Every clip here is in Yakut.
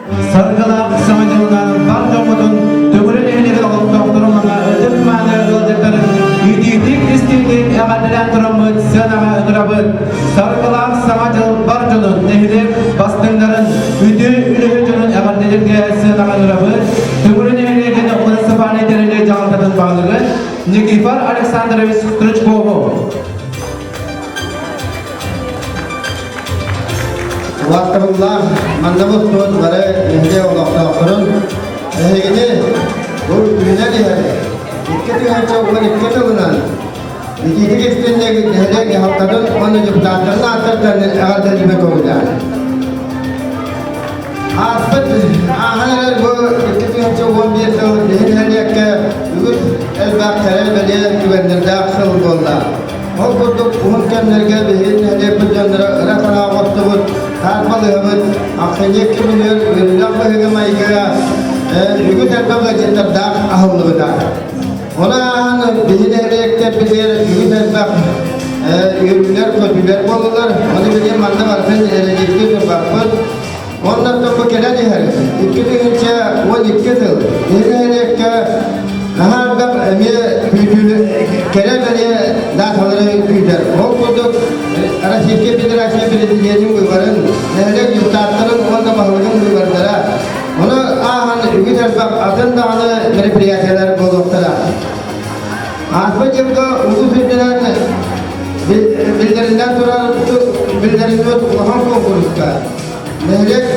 Саргылаах Саҥа дьылынан бар дьоммутун Төҥүлү нэһилиэгин олохтоохторун уонна ытык-мааны ыалдьыттарын итиитик истиҥник эҕэрдэлээн тураммыт сыанаҕа ыҥырабыт. Саргылаах Саҥа дьыл бар дьонун, нэһилиэк бастыҥнарын, үтүө үлэһит дьонун эҕэрдэлэргэ сыанаҕа ыҥырабыт. Төҥүлү нэһилиэгин муниципальнай тэрилтэ дьаһалтатын баһылыгын Никифор Александрович Стручкову. Улааттабыллаах манна мустубут бары нэһилиэк олохтоохторун эһигини бу үүнэн иһэр 2012 сылынан итиитик истинник нэһилиэк дьаһалтатын уонна депутаттарын ааттарыттан эҕэрдэлиибэ көҕүлээн. Ааспыт ааһан эрэр бу 2011 сыл биһи нэһилиэккэ үгүс элбэх кэрэ бэлиэ түгэннэрдээх сыл буолла. Ол курдук уһун кэмнэргэ биһиги нэһилиэкпит дьонноро ыра санаа оҥостубут, таарбалыһабыт, ахсынньы күнүгэр үөрүүлээх быһыыга-майгыга үгүс элбэх ыалдьыттардаах аһыллыбыта. Ону ааһан биһи нэһилиэктэрбитигэр үгүс элбэх үөрүүлэр-көтүүлэр буоллулар. Ону билигин манна барытын эрэдиктии турбаппыт. Оннортон бу кэлэн иһэр 2012 сыл биһи нэһилиэккэ наһаа элбэх эмиэ күүтүүлү кэрэ бэлиэ дааталары күүтэр. Ол курдук Российскай Федерация Президенин выборын, нэһилиэк депутаттарын уонна баһылыгын выбордара, ону ааһан үгүс элбэх атын даҕаны мероприятиелар буолуохтара. Ааспыт дьылга улуус үрдүнэн биллэриллэн турар биллэриллибит улахан куонкуруска Нэһилиэк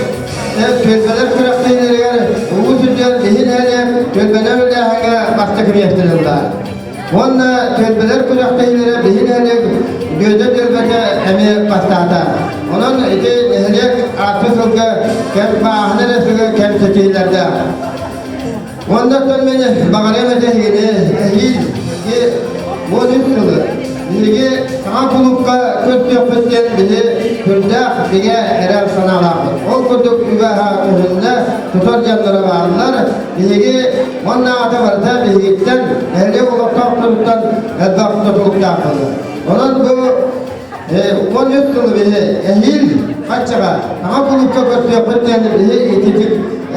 түөлбэлэр күрэхтэһиилэригэр улуус үрдүгэр биһи нэһилиэк түөлбэлэр үлээһиҥҥэ бастакы миэстэни ылла. Уонна түөлбэлэр күрэхтэһиилэрэ биһи нэһилиэк Бүөдэ түөлбэтэ эмиэ бастаата. Онон ити нэһилиэк ааспыт сылга кэм бааһына эрэ сылы кэм ситиһиилэрдээх. Уонна оттон мин баҕарыам этэ эһигини эһиил 13 сылы биһиги саҥа кулуупка көрсүөхпүт диэн биһи сүрдээх бигэ эрэл санаалаахпыт. Ол курдук үгэһэ көһүннэ, тутар дьонноро бааллар. Биһиги уонна аата барыта биһигиттэн нэһилиэк олохтоохторуттан элбэх тутулуктаах буолар. Онон бу 13 сылы биһи эһиил хаччаҕа саҥа кулуупка көрсүөхпүт диэн биһи ититик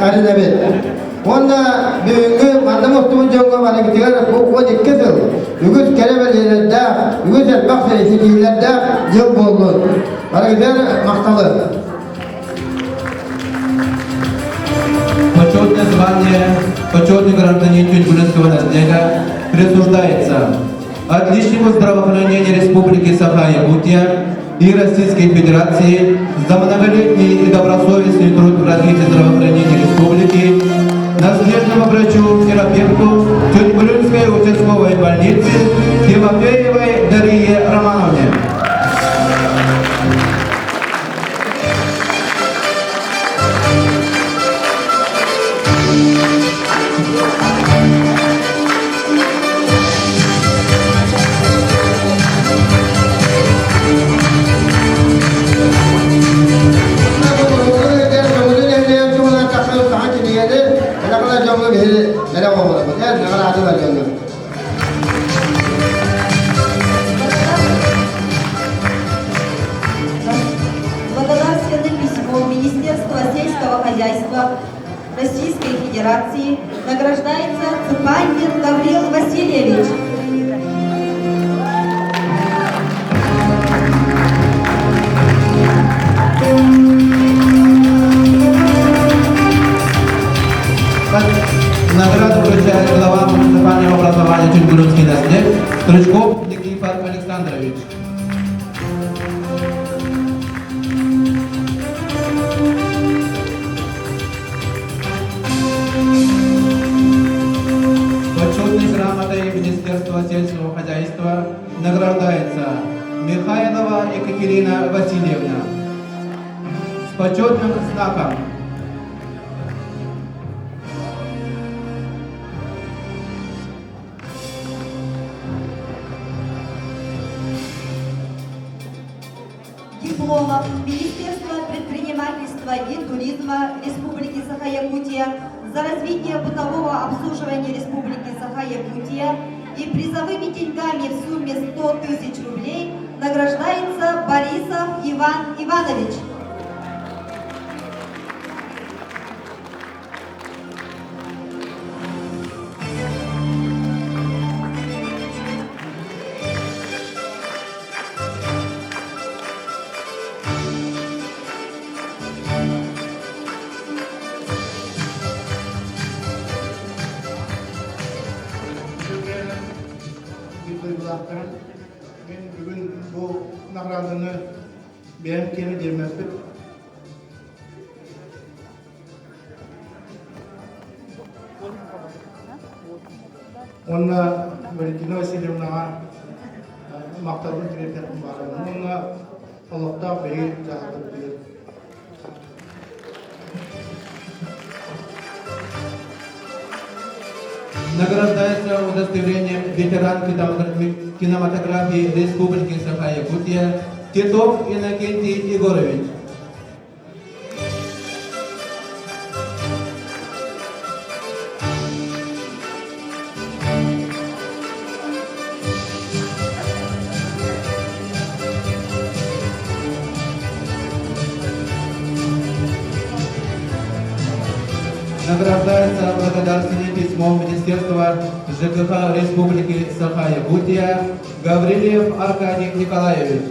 эрэнэбит. Уонна бүгүҥҥү манна мустубут дьоҥҥо барыгытыгар бу 12 сыл үгүс кэрэ бэлиэлэрдээх, үгүс элбэх ситиһиилэрдээх дьыл буоллун. Барыгытыгар махталы. Почетное звание почетный гражданин Тюнгулинского наследия присуждается отличнику здравоохранения Республики Саха-Якутия и Российской Федерации за многолетний и добросовестный труд в развитии здравоохранения республики, наследному врачу-терапевту Тюнгулинской участковой больницы Тимофеевой Дарье Романовне. Благодарственным письмом Министерства сельского хозяйства Российской Федерации награждается Цыпандин Гаврил Васильевич. Награду вручает глава муниципального образования Чунгуринский наслед Стручков Никифор Александрович. Почетной грамотой Министерства сельского хозяйства награждается Михайлова Екатерина Васильевна с почетным знаком. Дипломов Министерства предпринимательства и туризма Республики Саха-Якутия за развитие бытового обслуживания Республики Саха-Якутия и призовыми деньгами в сумме 100 тысяч рублей награждается Борисов Иван Иванович. наҕарааданы бэйэм киэнэ диэммэппит. Уонна Валентина Васильевнаҕа махталбын тириэрдиэхпин баҕарабын. Уонна олохтоох биһиги дьаһалтабытыгар. Награждается удостоверением ветеран кинематографии Республики Саха-Якутия Титов Иннокентий Егорович. Награждается благодарственным письмом Министерства ЖКХ Республики Саха-Якутия Гаврилев Аркадий Николаевич.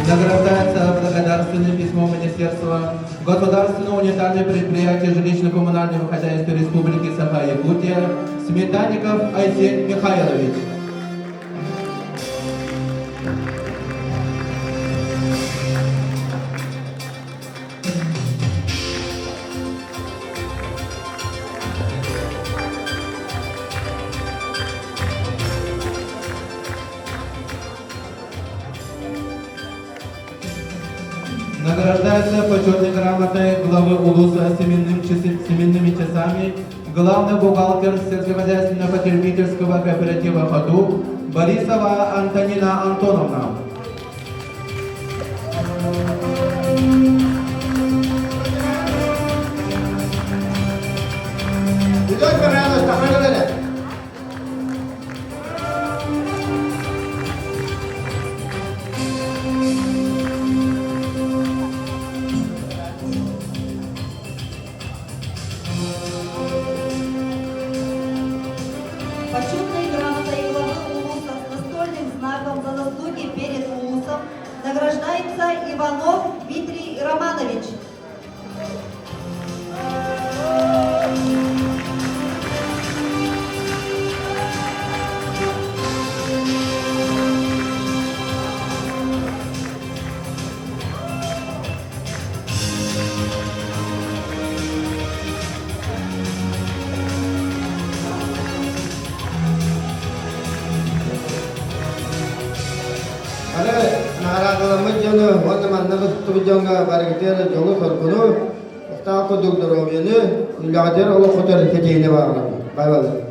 Награждается благодарственным письмом Министерства Государственного унитарное предприятие жилищно-коммунального хозяйства Республики Саха-Якутия Сметанников Айсен Михайлович. Награждается почетной грамотой главы Улуса семенными часами главный бухгалтер сельскохозяйственно-потребительского кооператива «Хаду» Борисова Антонина Антоновна. Любовь Михайловна, тахмин Почетной грамотой главы Улуса с настольным знаком за заслуги перед Улусом награждается Иванов Дмитрий Романович. Аны наҕараадаламмыт дьону уонна манна туттубут дьоҥҥо барыгытыгар дьолу-соргуну, устаах курдук доруобуйаны, үлэҕитигэр олоххутугар ситиһиини баҕарабын. Бай-балай.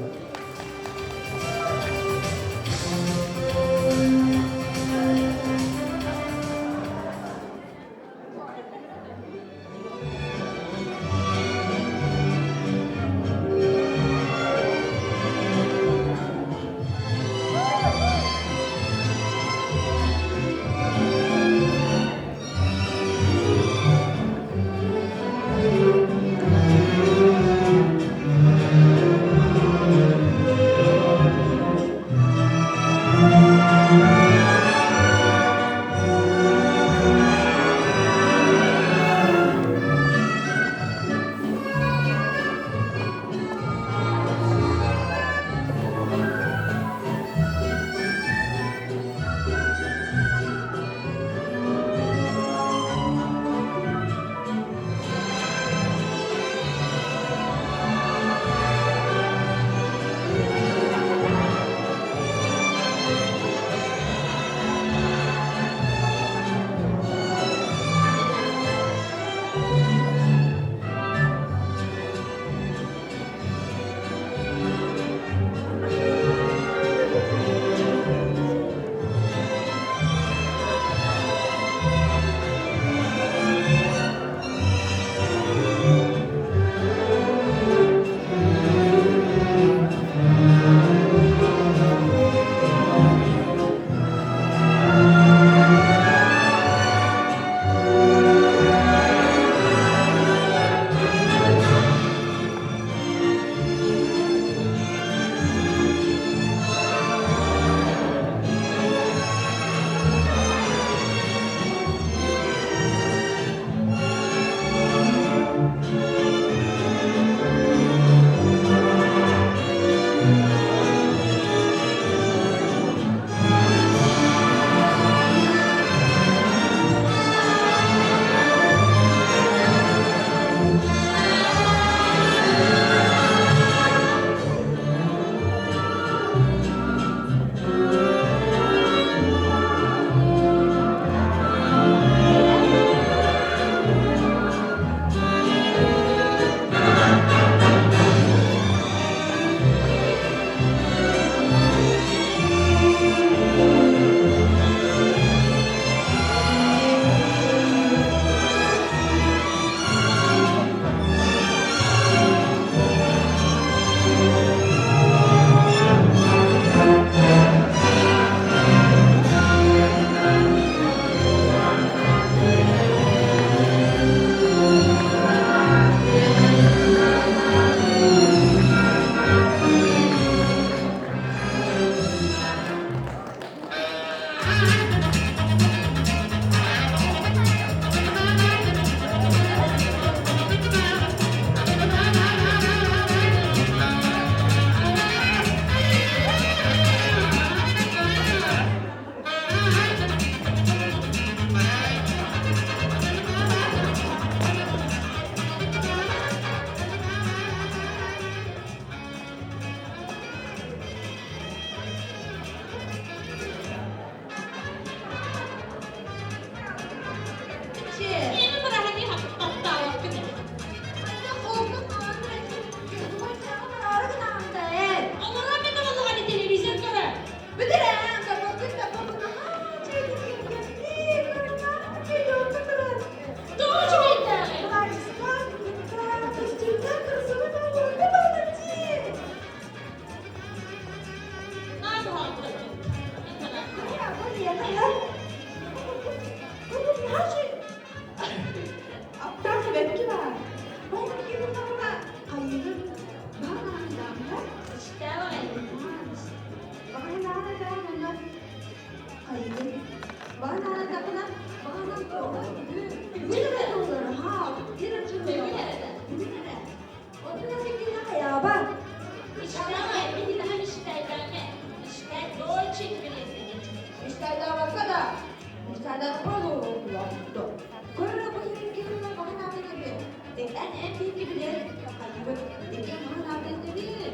Эн эн биһикки билэр хайыбыт икки хаһан аатын тэбиир.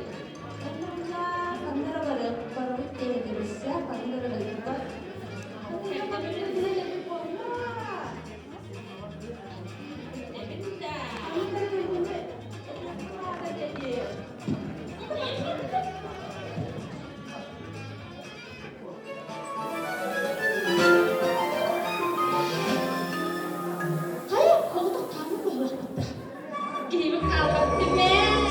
Оннугуна ханна эрэ барыах барабыт диэн этибиссэ, ханна эрэ барыахпыт. Хайа, оҕотох таамын буолуохпут да. Киһибит хаалбат димээ.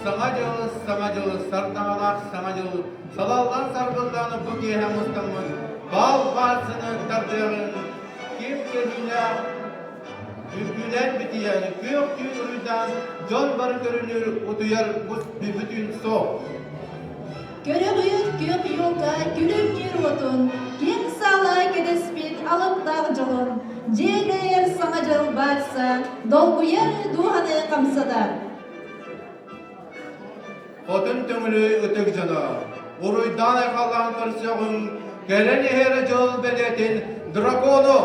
Саҥа дьыл, саҥа дьыл, сардаҥалаах саҥа дьыл, салаллан саргыллан бу киэһэ мустаммыт бал баарсыны тардыаҕын ким кэһиилээх үҥкүүлээн битийэн, күөх түүн уруйдаан, дьон бары көрүнүр утуйар бүтүн суох. Көрөҕүт күөх елка күлүмнүүр уотун, киэҥ саала кэтэспит алыптаах дьолун, дьиэлэйэр саҥа дьыл барса, долгуйар дууһаны хамсатар. Хотун төҥүлү ытык дьоно, уруйдаан айхаллаан көрсөҕүҥ, кэлэн иһэр дьыл бэлиэтин дракону!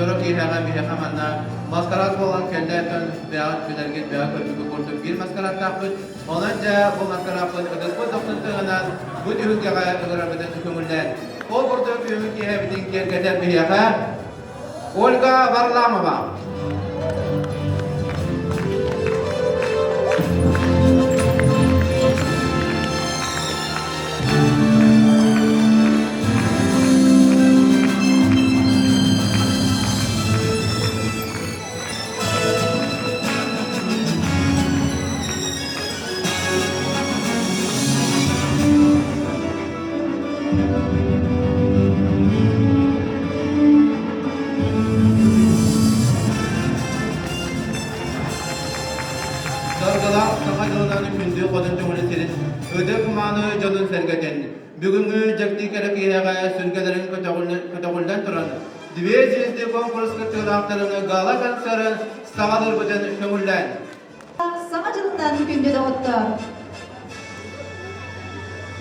дьоро киэһэҕэ биһиэхэ манна маскарад буолан кэллэ оттон бэйэҕит билэргит бэйэ көрбүккүт курдук биир маскарадтаахпыт. Онон дьэ бу маскарадпыт ытыспыт дохсун тыаһынан бу түһүлгэҕэ ыҥырарбытын көҥүллээн. Ол курдук бүгүҥҥү киэһэбитин киэргэтэр биһиэхэ Ольга Варламова. Саргылаах саха дьылынан күндү хотун түҥүлү сирин ытык мааны дьонун сэргэтин бүгүҥҥү дьикти кэрэ киэһэҕэ сүргэлэрин көтөҕүллэн туран Две звезды конкурс кыттыылаахтарын гала-концерын саҕалыырбытын көҥүллээн. Саҥа дьылынан күндү доҕоттор!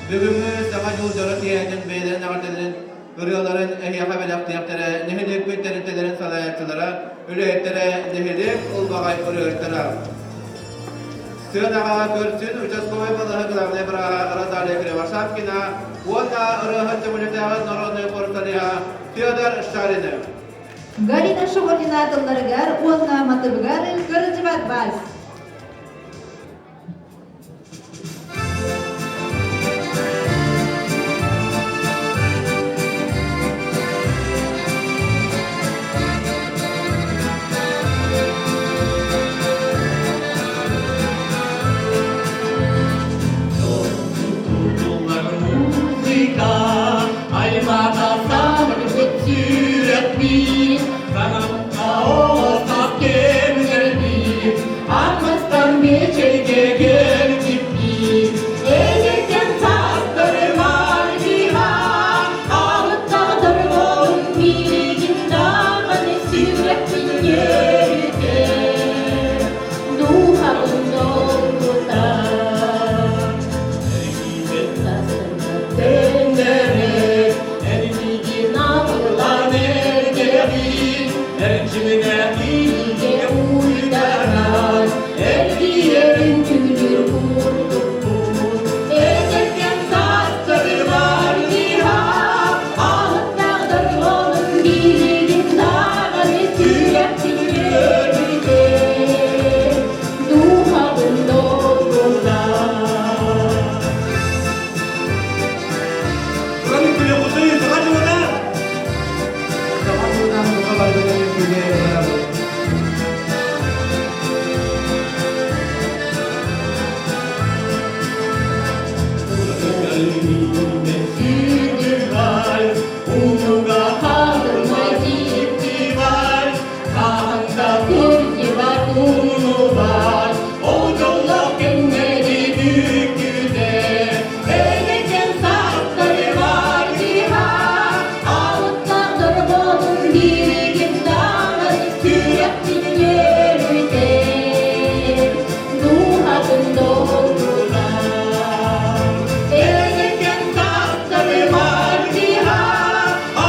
Бүгүҥҥү Саҥа дьыл дьоро киэһэтин бэйэлэрин эҕэрдэлэрин ырыаларын эһиэхэ бэлэхтиэхтэрэ нэһилиэкпит тэрилтэлэрин салайааччылара, үлэһиттэрэ, нэһилиэк ылбаҕай ырыаһыттара. Сыанаҕа көрсүн участковай балаһа главнай бырааһа Розалия Кривошапкина уонна ырыаһыт Төҥүлүтээҕи народнай хор солиһа Федор Шарины. Галина Шогордина тылларыгар уонна матыбыгар кырдьыбат вальс. Музыка, аймаҕа саҥарбыт сүрэхпит, санамта оҕостох кэмнэрбит, Амматтан мечельге кэлбиппит, Эдэркэн саастарым аргыһа, Алыттаҕдар уолум миигин даҕаны сүрэхпин үөрүтэр, Дууһабын долгутар. Эргийэрин түүнүр курдукпун, эдэркэм саастарымар иһа, алыптаах дорҕоонун бииригин даҕаны сүрэхпин үөрдүтэр, дууһабын долгутар. Туран күлү саха дьылына! Саха дьылынан бука барыгытын үҥкүүгэ ыҥырабыт. Дууһатын долгутар Эдэркэн тапталымар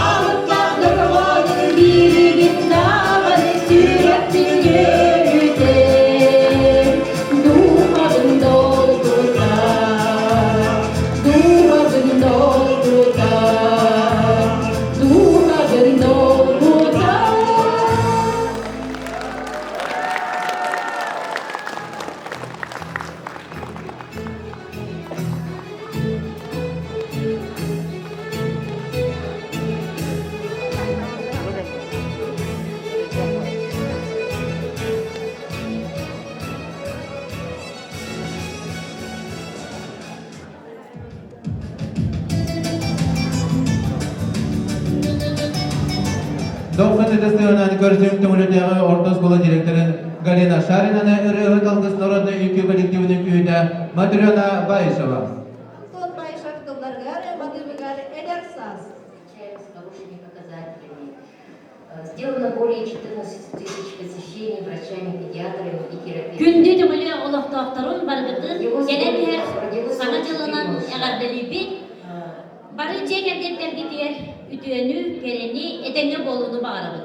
алыптаах дорҕоонун бииригин даҕаны сүрэхпин үөрүтэр, дууһабын долгутар, дууһабын долгутар, дууһабын долгутар. Дохсун ытыстыынан көрсүҥ Төҥүлүтээҕи орто оскуола директорын Галина Шаринаны ырыаһыт Алгыс народнай үҥкүү коллективын үҥкүүһүтэ Матрена Баишева. Антон Баишев тылларыгар, матыыбыгар эдэр саас. С хорошими показателями. Сделано более 14 тысяч посещений врачами-педиатрами и терапевтами. Күндү Төҥүлү олохтоохторун барыгытын кэлэн иһэр Саҥа дьылынан эҕэрдэлиибит! Бары дьиэ кэргэттэргитигэр үтүөнү, кэрэни, этэҥҥэ буолууну баҕарабыт!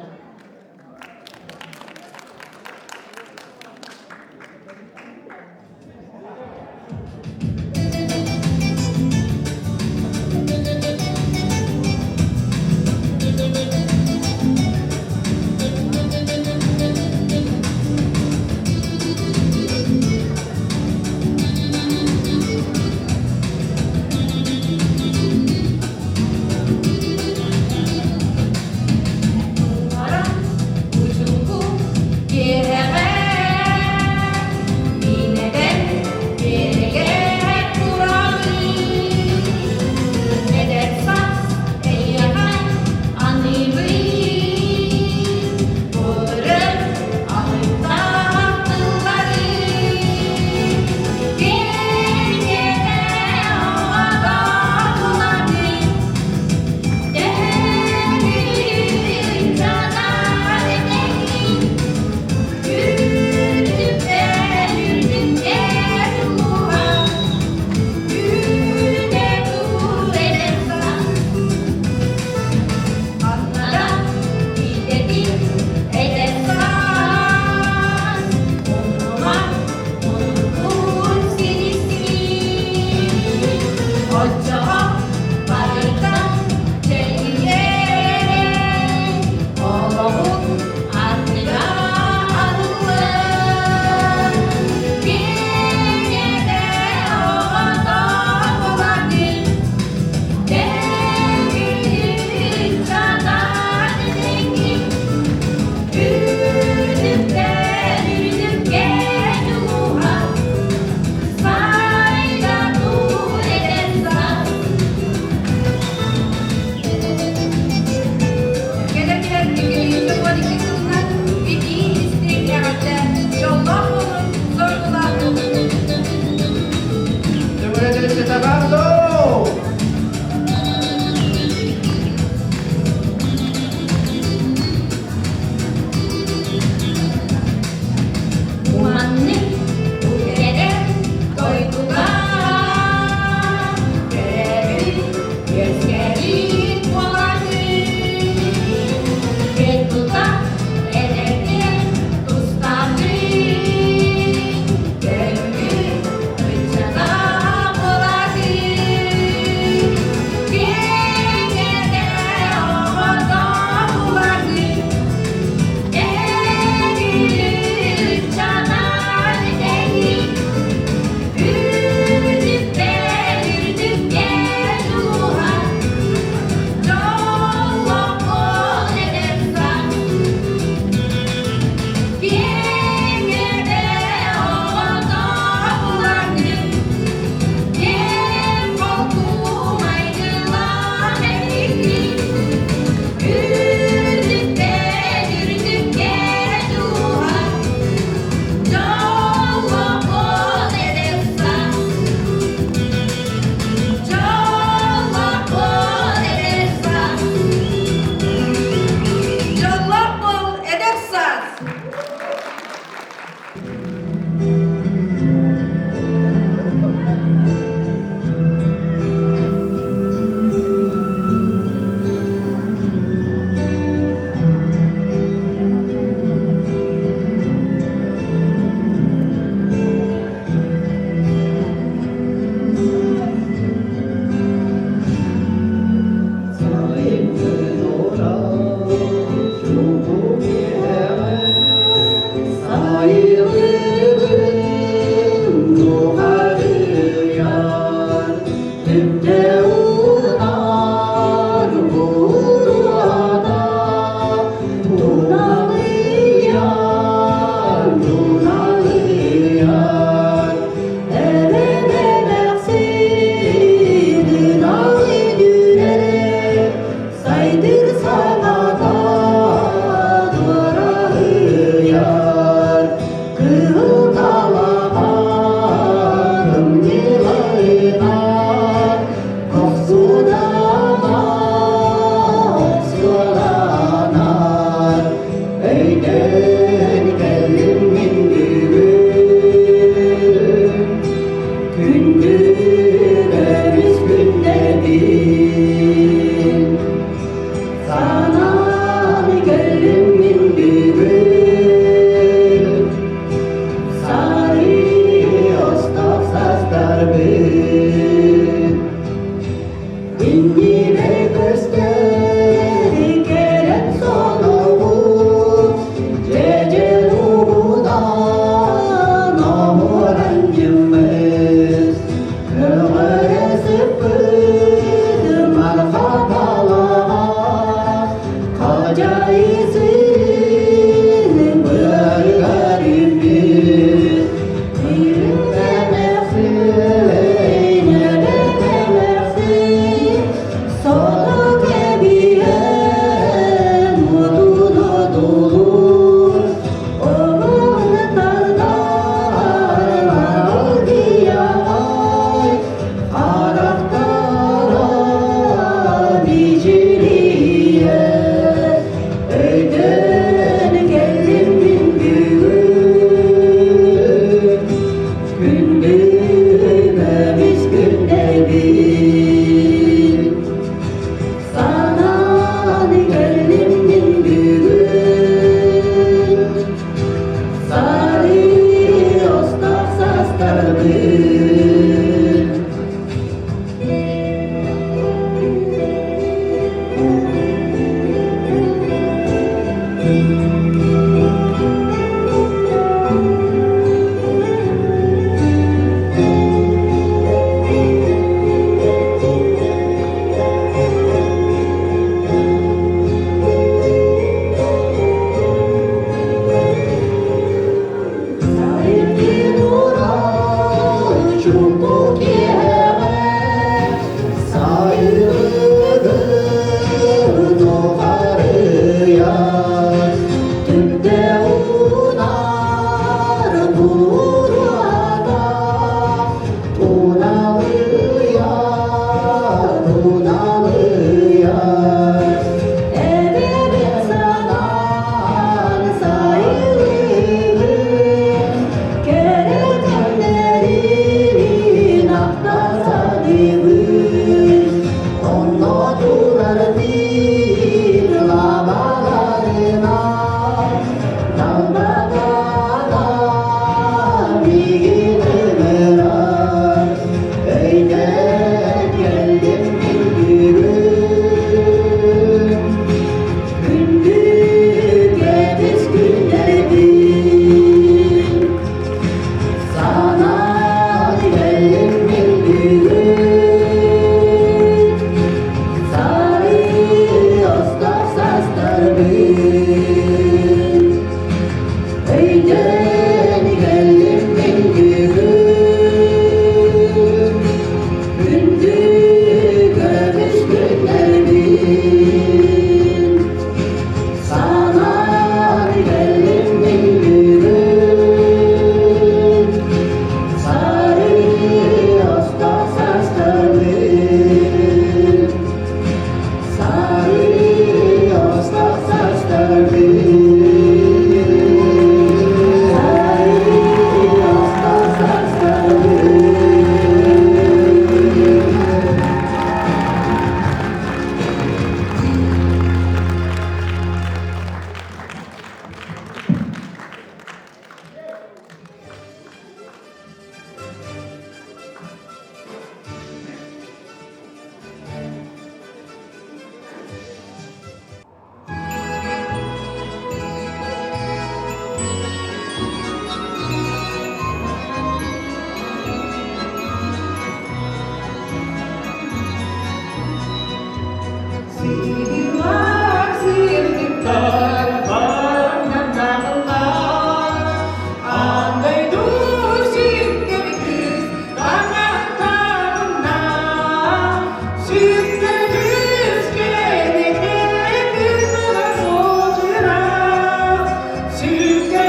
Сүүрдэ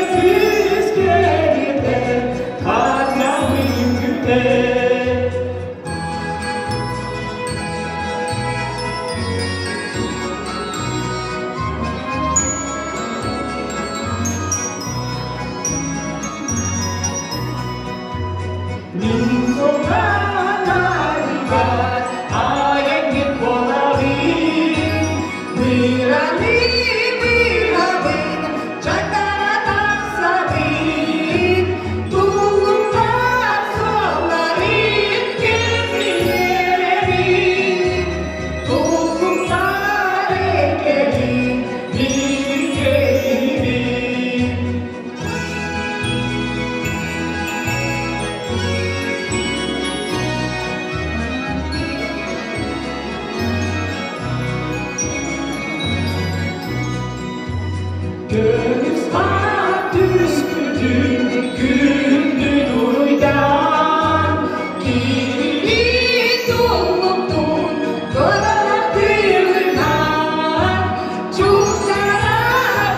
Көмүс хаар түспүтүн күндү дуруйдаан, Киирбит туллуктун кыталык тыынынан, Чуптара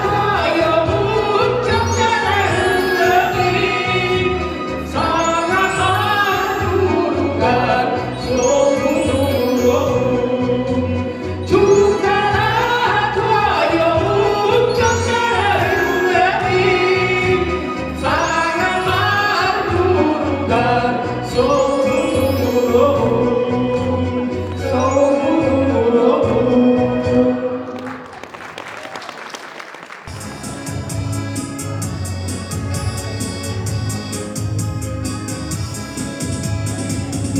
туойобут, чуптара ыллыыбыт, Саҥа хаар туругар солбутуругун. Чуптара туойобут, чуптара ыллыыбыт, Саҥа хаар туругар солбутуругун, солбутуругун.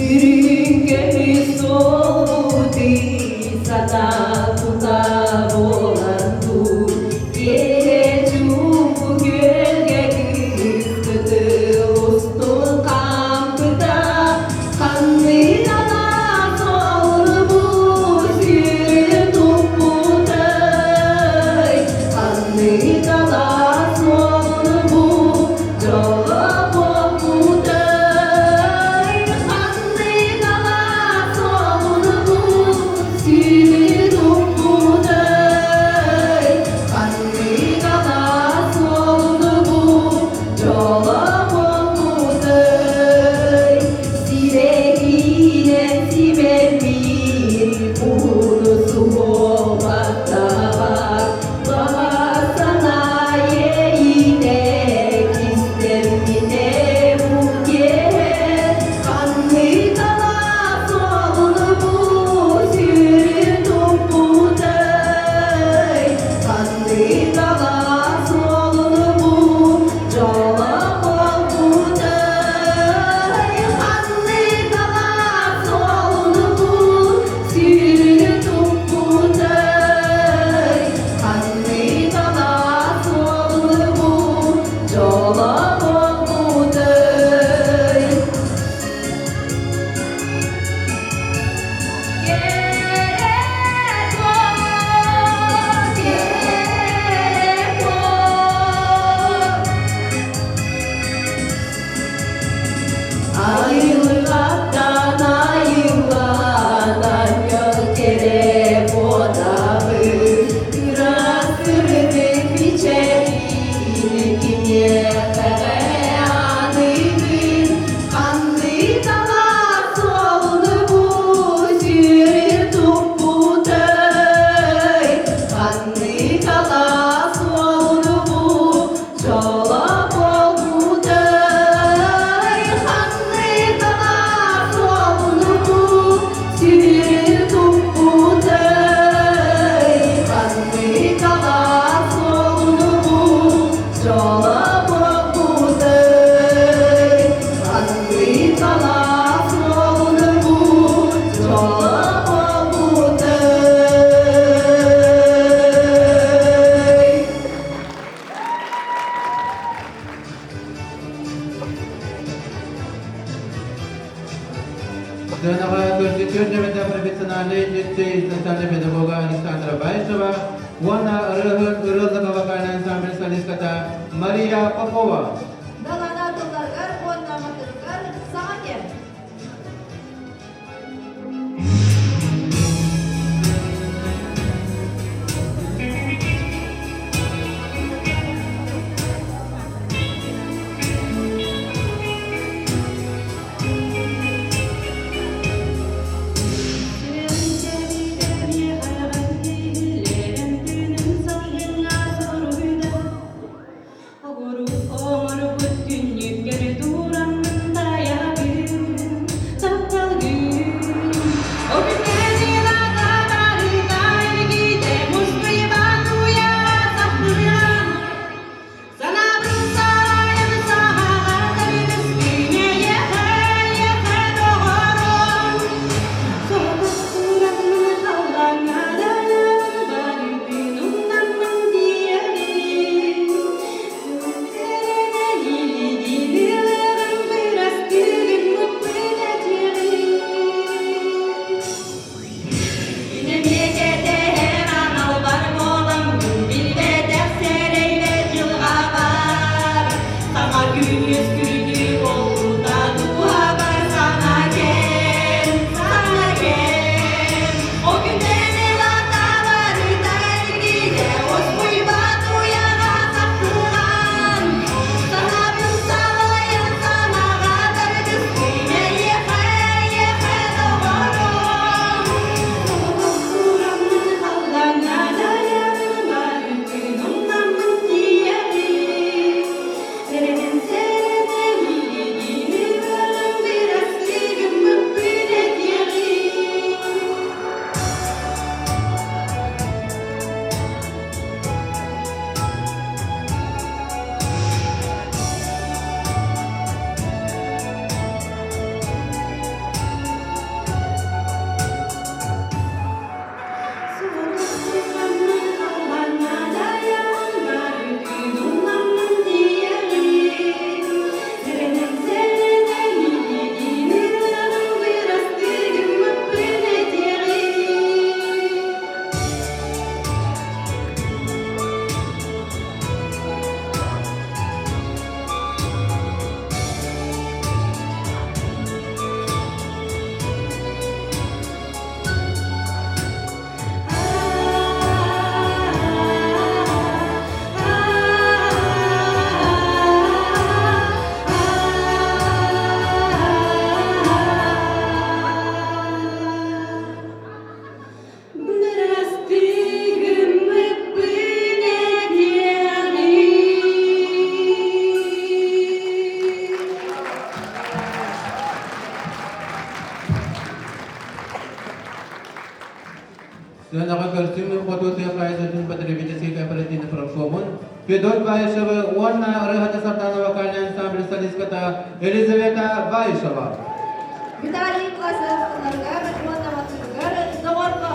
Үрүҥ көмүс суолбутун сатаа тута буолан дуу, киэһэ чуумпу күөлгэ кыыс кытыл устун хаампыта, ханныгана суолбут сүүрүн туппутай, ханныгана суолбут дьоло буолбутай, ханныгана суолбут сүүрүн туппутай, ханныгана суолбут дьоло буолбутай, сирэйинэн симэммит ууну суһуохпаттаҕар, баҕа санаа иэйиитэ кистэммитэ бу киэһэ, ханныгана суолунубу сүрүн туппутай, ханныгана суолунубу дьоло буолбутай, ханныгана суолунубу сүрүн туппутай, ханныгана суолунубу дьоло буолбутай. Айылҕаттан айыллан кэрэ буотабыт, ыраас сырдык мичээрин кимиэхэ аныыбын, ханнык талаан суолуну бу сүүрүн туппутай, ханнык талаан суолуну бу дьоло буолбутай, ханнык талаан суолуну бу сүүрүн туппутай, ханнык талаан суолуну бу дьоло буолбутай, ханнык талаан суолуну бу дьоло буолбутай. Сыанаҕа көрсүтүөн дьэбэтэ профессиональнай лицей социальнай педагога Александра Баишева уонна ырыаһыт ырыаллыга вокальнай ансамбль солистката Мария Попова. Далана тылларыгар уонна матырыгар саҥа кэм. Оҕуру оҥору Валентина Фролковун, Федот Баишевы уонна ырыаһыта Сардана вокальнай ансамбль солистката Елизавета Баишева. Виталий Власов ылларыгар уонна матыыбыгар доҕорго.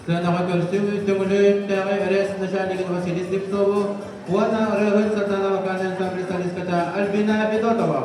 Сыанаҕа көрсүҥ Төҥүлүттээҕи РС начальнигын Василий Слепцову уонна ырыаһыт Сардана вокальнай ансамбль солистката Альбина Федотова.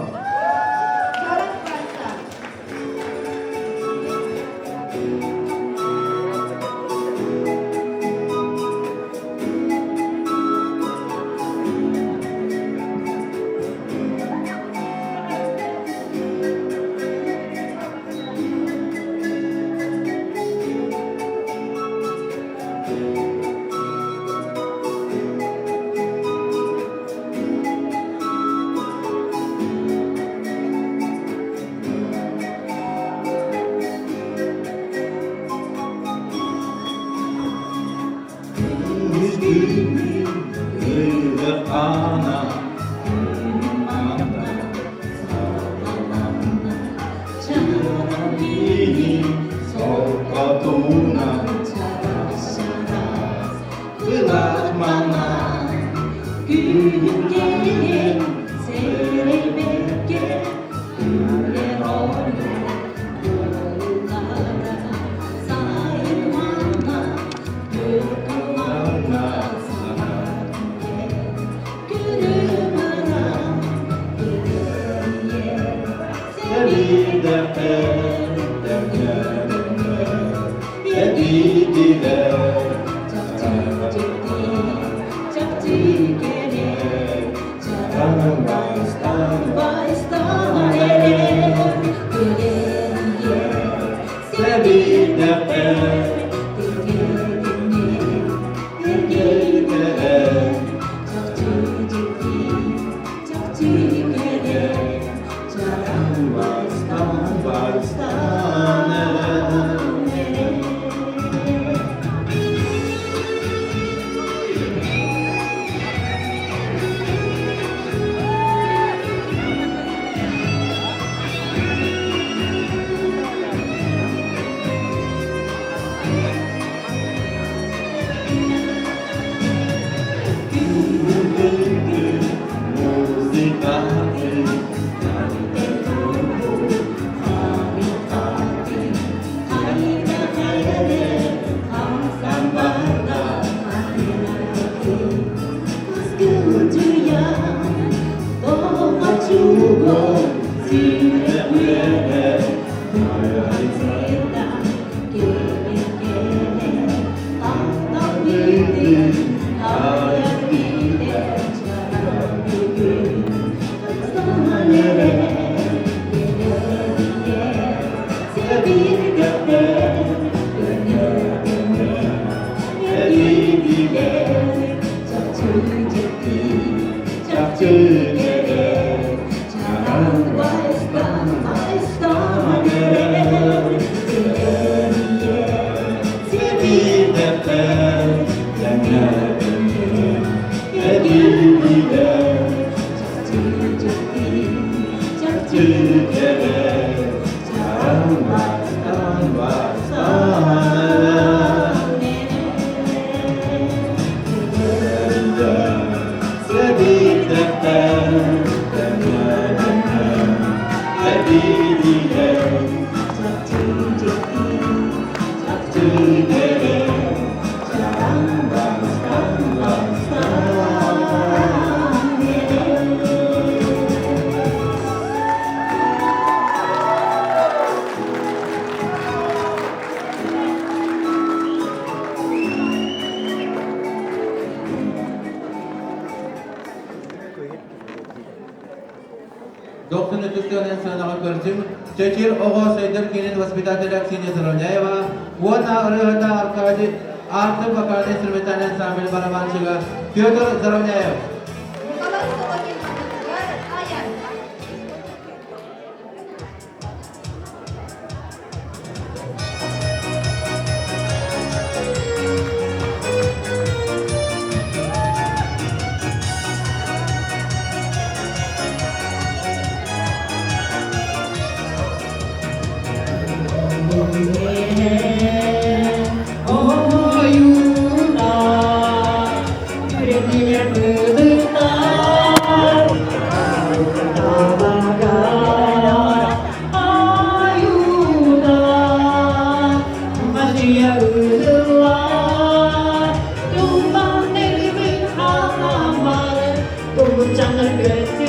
Эбиитилэр Чахчы чахчы кэрэ Чараҥ байыстан байыстан эрэр Кэлэрийэ сэбирдэхтэр Тиргэтиннэ эргитэрэ Чахчы дьикти чахчы кэрэ Чараҥ байыстан байыстан эрэр. Дохсун ытыстыанын сыанаҕа көрсүҥ, Чэчир оҕо сайдар киинин воспитателя Ксения Заровняева уонна ырыаһыта Аркадий Артем вокальный инструментальный ансамбль барабанщига Петр Заровняев. Николай Соломин атыгар айар.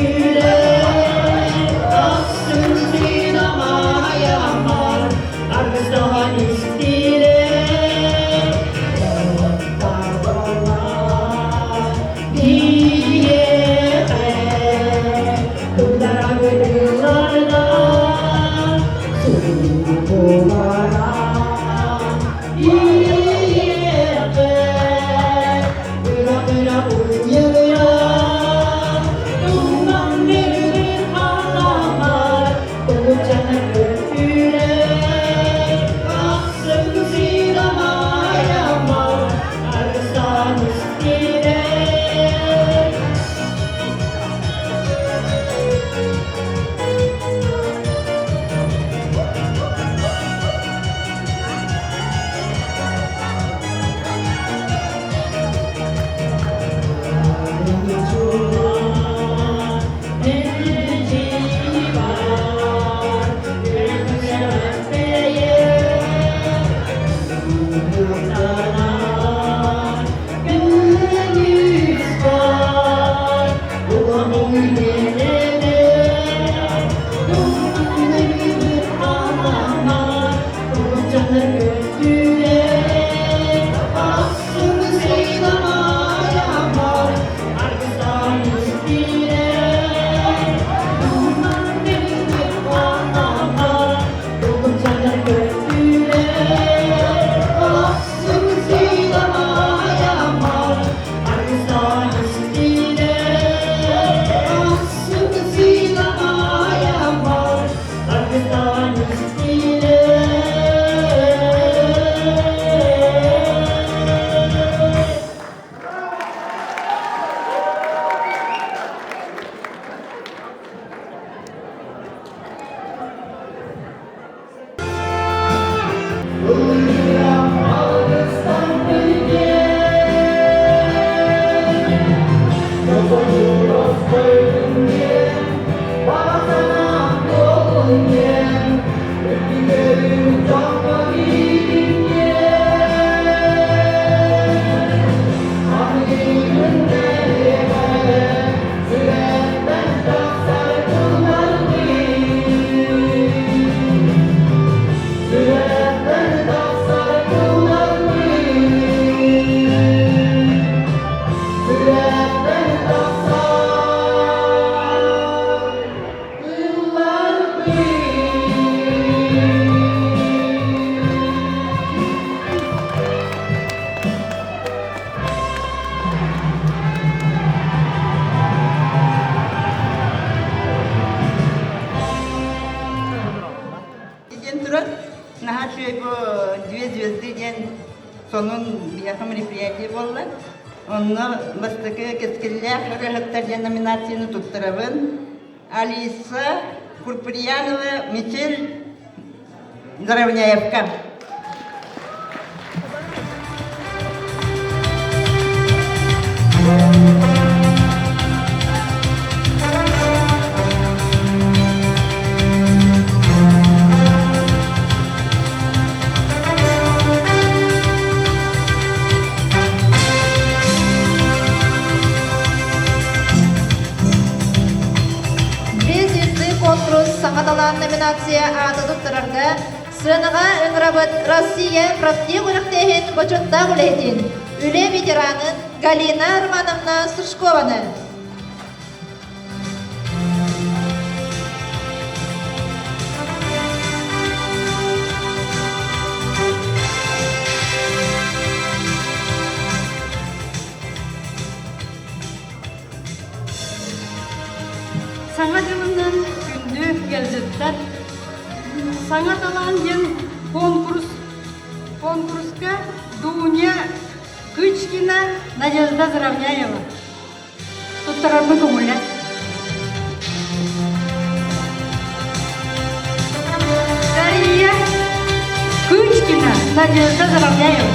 сонун биһиэхэ мероприятие буолла. Онно бастакы кэскиллээх ырыаһыттар диэн номинацияны туттарабын. Алиса Курприянова, Мичил Заровняевка. Две конкурс саҥа талаан номинация ааты туттарарга сыанаҕа ыҥырабыт Россия профтех үрэхтээһин бочуоттаах үлэһитин, үлэ ветеранын Галина Романовна Сушкованы. Саҥа дьылынан күндү ыалдьыттар! Саҥа талаан диэн конкурс конкурска Дуня Кычкина, Надежда Заровняева туттарарбын көҥүллэр. Дария Кычкина, Надежда Заровняева.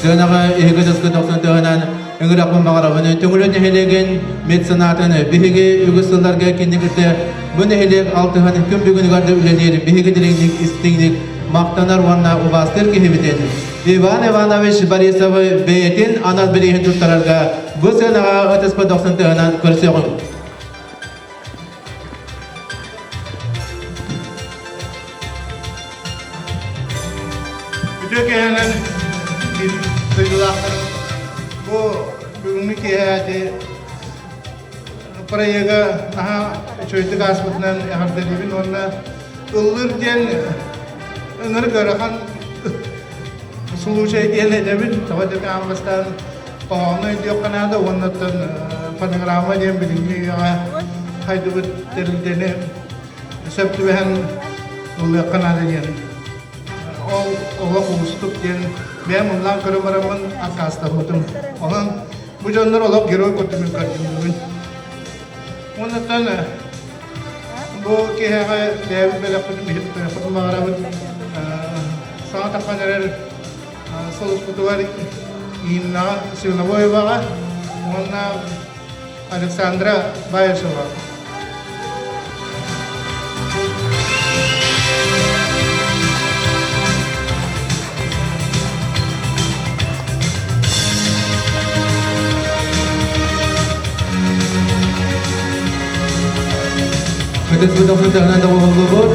Сыанаҕа эһиги сыскы тохсон тыһынан ыҥырахпын баҕарабын Төҥүлү нэһилиэгин медсанатын биһиги үгүс сылларга кинигирде бу нэһилиэк алтыһан күн бүгүнүгэр да үлэлиир биһиги дириҥник истиҥник махтанар уонна убаастыыр киһибитин Иван Иванович Борисовы бэйэтин анал бирииһин туттарарга бу сыанаҕа ытыспыт дохсун тыһынан көрсөҕүҥ. Үтүө киэһэнэн дойдулаахтарым бу бүгүҥҥү киэһээти проега наһаа үчүгэйдик ааспытынан эҕэрдэлиибин уонна ыллыыр диэн ыҥырык ыарахан случай диэн этэбин тоҕо диэки аан бастаан хоһоону өйдүөххэ наада уонна оттон фонограмма диэн билиҥҥи үйэҕэ хайдыбыт тэрилтэни сөп түбэһэн ыллыахха наада диэн ол олох уустук диэн бэйэм ыллаан көрөн бараммын аккаастаммытым. Онон бу дьоннор олох герой курдук көрдүммүн. Оннуттан бу киһиэхэ бэйэбит бэлэхпитин биһиги баҕарабыт саҥа таххан эрэр сулуспутугар Иннаҕа Свиновоеваҕа уонна Александра Баишева. Ытыс бутахсын таһынан доҕуһуллубут.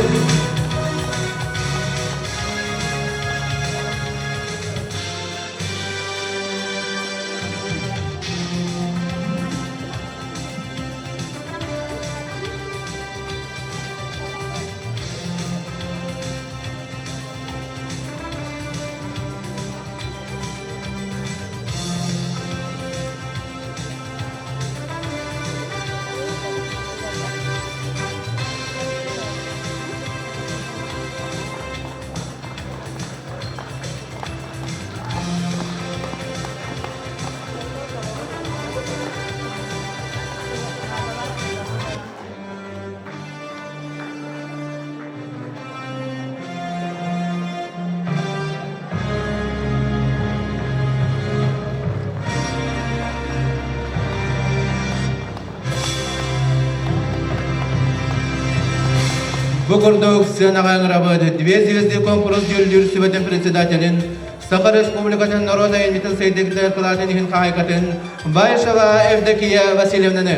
Бу курдук сыанаҕа ыҥырабыт Две звезды конкурс дьүүллүүр сүбэтин председателин Саха Республикатын норуот айымньытын сайдыытыгар кылаатын иһин хаһаайкатын Баишева Евдокия Васильевнаны.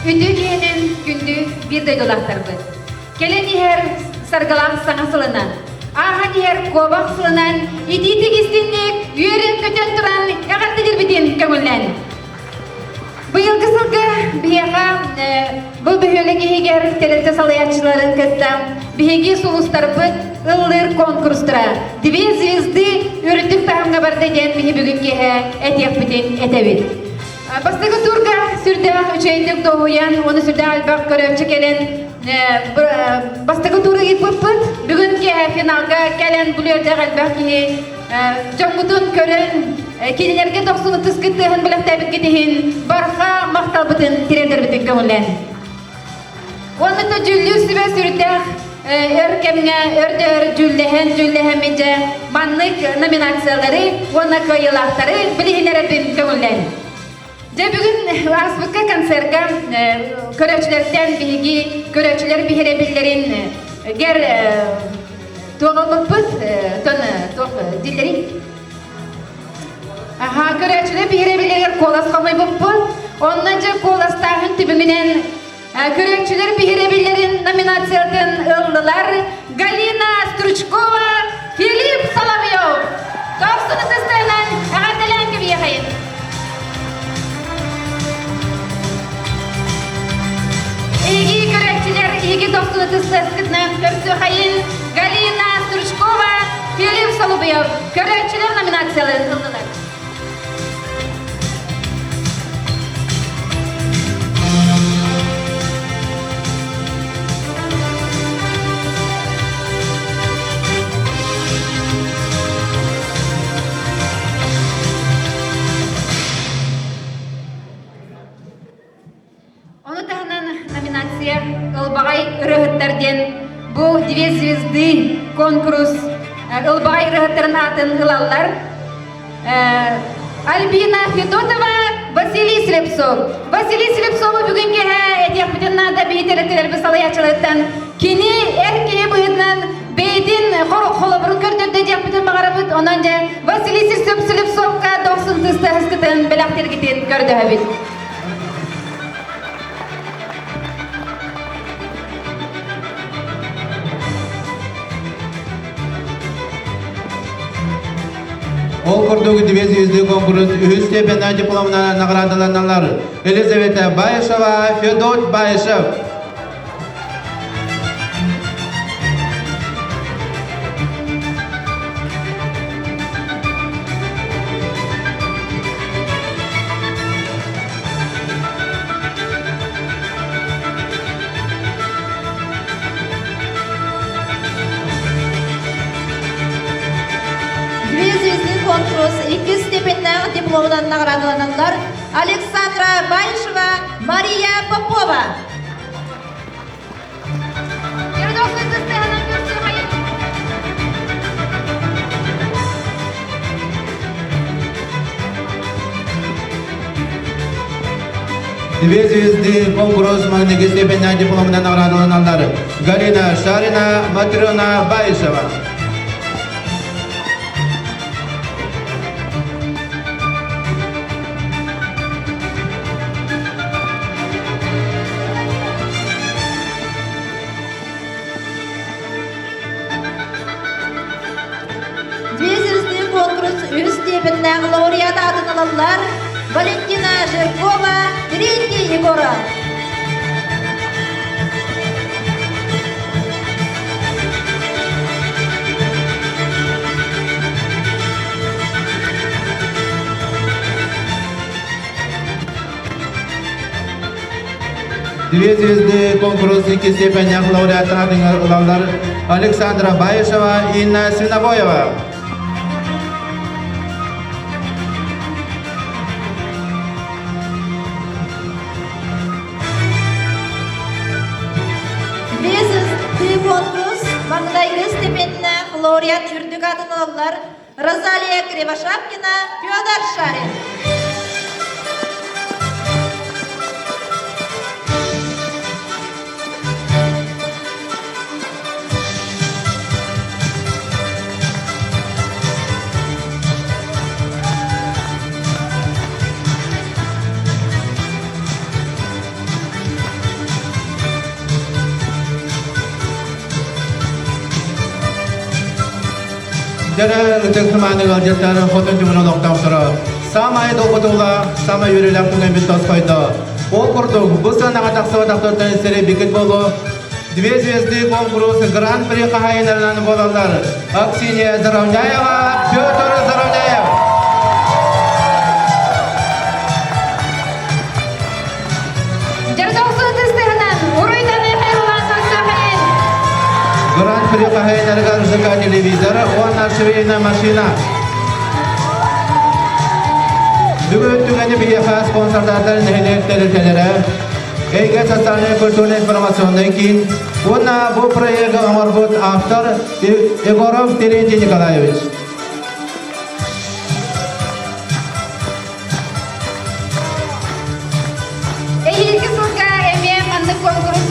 Күндү киһинин күндү биир дойдулаахтарбыт. Кэлэн иһэр саргылаах саҥа сылынан, ааһан иһэр куобах сылынан итиитик истинник үөрэн-көтөн туран эҕэрдэлиирбитин көҥүллэн. Быйылгы сылга биһиэхэ бу бөһүөлэк иһигэр тэрилтэ салайааччыларын кытта биһиги сулустарбыт ыллыыр конкурстара «Две звезды» үрдүк таһымҥа барда диэн биһи бүгүн киэһэ этиэхпитин этэбит. Бастакы турга сүрдээх үчүгэйдик дуоһуйан, уонна сүрдээх элбэх көрөөччү кэлэн бастакы туру ыыппыппыт. Бүгүн киэһэ финалга кэлэн бүлүөрдээх элбэх киһи дьоммутун көрөн, кинилэргэ дохсун ытыскыт тыаһын бэлэхтээбиккит иһин барҕа махталбытын тириэрдэрбитин көҥүллээн. Уонна да дьүүллүүр сүбэ сүрдээх өр кэмҥэ өр-дөр дьүүллэһэн дьүүллэһэммин дьэ маннык номинациялары уонна кыайыылаахтары билиһиннэрэрбин көҥүллээн. Дьэ бүгүн ааспыкка концерка көрөөччүлэртэн биһиги көрөөччүлэр биһирэбиллэрин гэр туох ылбыппыт тон туох диллэрий Аха, көрөөччүлэр биһирэбиллэригэр куолас хомуйбуппут. Онно дьэ куоластааһын түмүгүнэн көрөөччүлэр биһирэбиллэрин номинациятын ыллылар Галина Стручкова, Филипп Соловьев. Дохсун ытыстарынан эҕэрдэлээн кэбиэхэйин. Эһиги көрөөччүлэр, эһиги дохсун ытыстаргытынан көрсүөхэйин Галина Стручкова, Филипп Соловьев көрөөччүлэр номинацияларын ыллылар. Ону таһынан номинация «Ылбаҕай ырыаһыттар» диэн бу «Две звезды» конкурс ылбаҕай ырыаһыттарын аатын ылаллар. Альбина Федотова, Василий Слепцов. Василий Слепцову бүгүн киэһэ этиэхпитин наада биһи салайааччыларыттан кини эр киһи быһыытынан бэйэтин холобурун көрдөрдө диэхпитин баҕарабыт. Онон дьэ Василий Слепцовка дохсун тыстаһыскытын бэлэхтиргитин көрдөһөбүт. Ол курдук Две звезды конкурс үһүс степеннээх дипломунан наҕараадаланаллар Елизавета Баишева, Федот Баишев. Две звезды конкурс иккис степеннээх дипломунан наҕараадаланаллар Александра Баишева, Мария Попова. Две звезды конкурс маҥнайгы степеннээх дипломунан наҕараадаланаллар Галина Шарина, Матрена Баишева. Две звезды конкурс үс степеннээх лауреат аатын ылаллар Валентина Жиркова, Терентий Егоров. Две звезды конкурс икки степеннээх лауреаттарын ылаллар Александра Баишева, Инна Свинобоева. Две звезды конкурс маҥнайгы степеннээх лауреат үрдүк аатын ылаллар Розалия Кривошапкина, Федор Шарин. Дьэ, ытык тумааны ыалдьыттар хотун дьумун олохтоохторо саамай долгутуулаах, саамай үөрүүлээх түгэммит тосхойдо. Ол курдук, бу сыанаҕа тахсыбатахтартан сири бикит болу Две звезды конкурс Гран-при хаһаайыннарынан буолаллар Аксинья Заровняева, Петр Заровняев. Гран-при хаһайынарыгар ЖК телевизор уонна швейная машина. Бүгүн түгэни биһиэхэ спонсордардар нэһилиэк тэрилтэлэрэ, Эйгэ социальнай культурнай информационнай киин уонна бу проегы оҥорбут автор Егоров Терентий Николаевич. Эһиилги сылга эмиэ маннык конкурс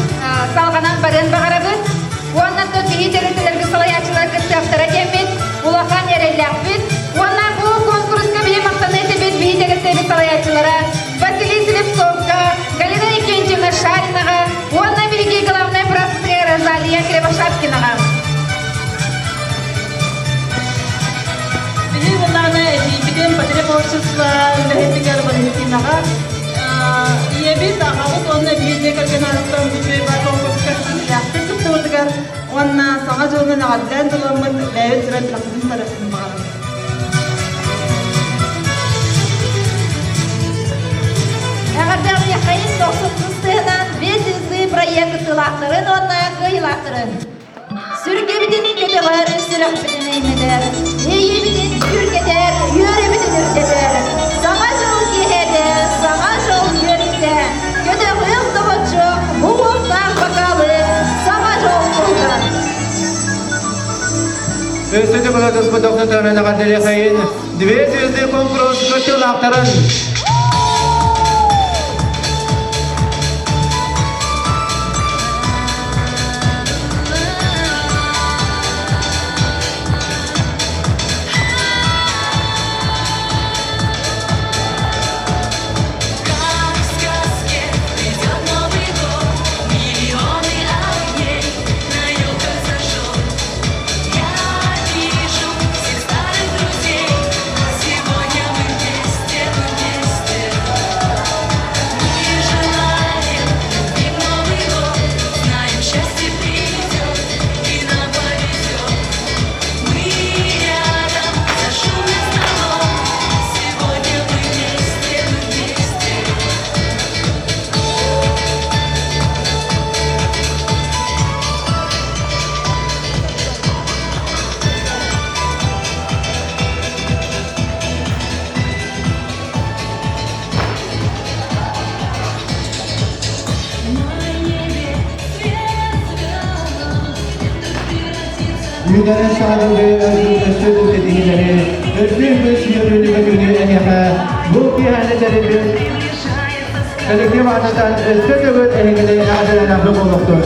салҕанан барыан баҕарабыт. Уонна тут биһи тэрилтэлэргэ салайааччылар кыттыахтара диэммит улахан эрэллээхпит. Уонна бу конкурска биһи махтана этибит биһи тэрилтэбит салайааччылара Василий Слепцовка, Галина Викентьевна Шаринаҕа уонна биһиги главнай бырааспытыгар Розалия Кривошапкинаҕа. Биһи буллаҕына эдьиийбитин потреб-общество үлэһитигэр Валентинаҕа ийэбит, аҕабыт уонна биир дьиэ кэргэн аатыттан үчүгэй баар конкурска ситиһиилээхтик кыттыбытыгар уонна Саҥа дьылынан эҕэрдээн туламмыт бэйэбит сүрэн тахсыбытын барысын баҕарабыт. Эҕэрдэ Михаил Дохсун тыһынан Две звезды проект кыттыылаахтарын уонна кыайыылаахтарын. Сүргэбитин көтөҕөр, сүрэхпитин эймэтэр, иэйиибитин күүркэтэр, үөрүүбүтүн үрдэтэр. Саҥа дьыл киэһэтэ, саҥа дьыл үөрүүтэ, көтөҕүөх доҕоччуок, бу уохтаах бакаалы саҥа дьол туһугар. Өссө төгүл доктор эҕэрдэлиэхэйин Две звезды конкурс кыттыылаахтарын. Үүнэрин саҕалыыры өссө үтэтиһилэри, үрдүк үс үөрүүнү көтүүнү эһиэхэ бу киэһэни тэрийбит коллектив аатыттан өссө төгүл эһигини эҕэрдэлэнэххэ буолуохтун.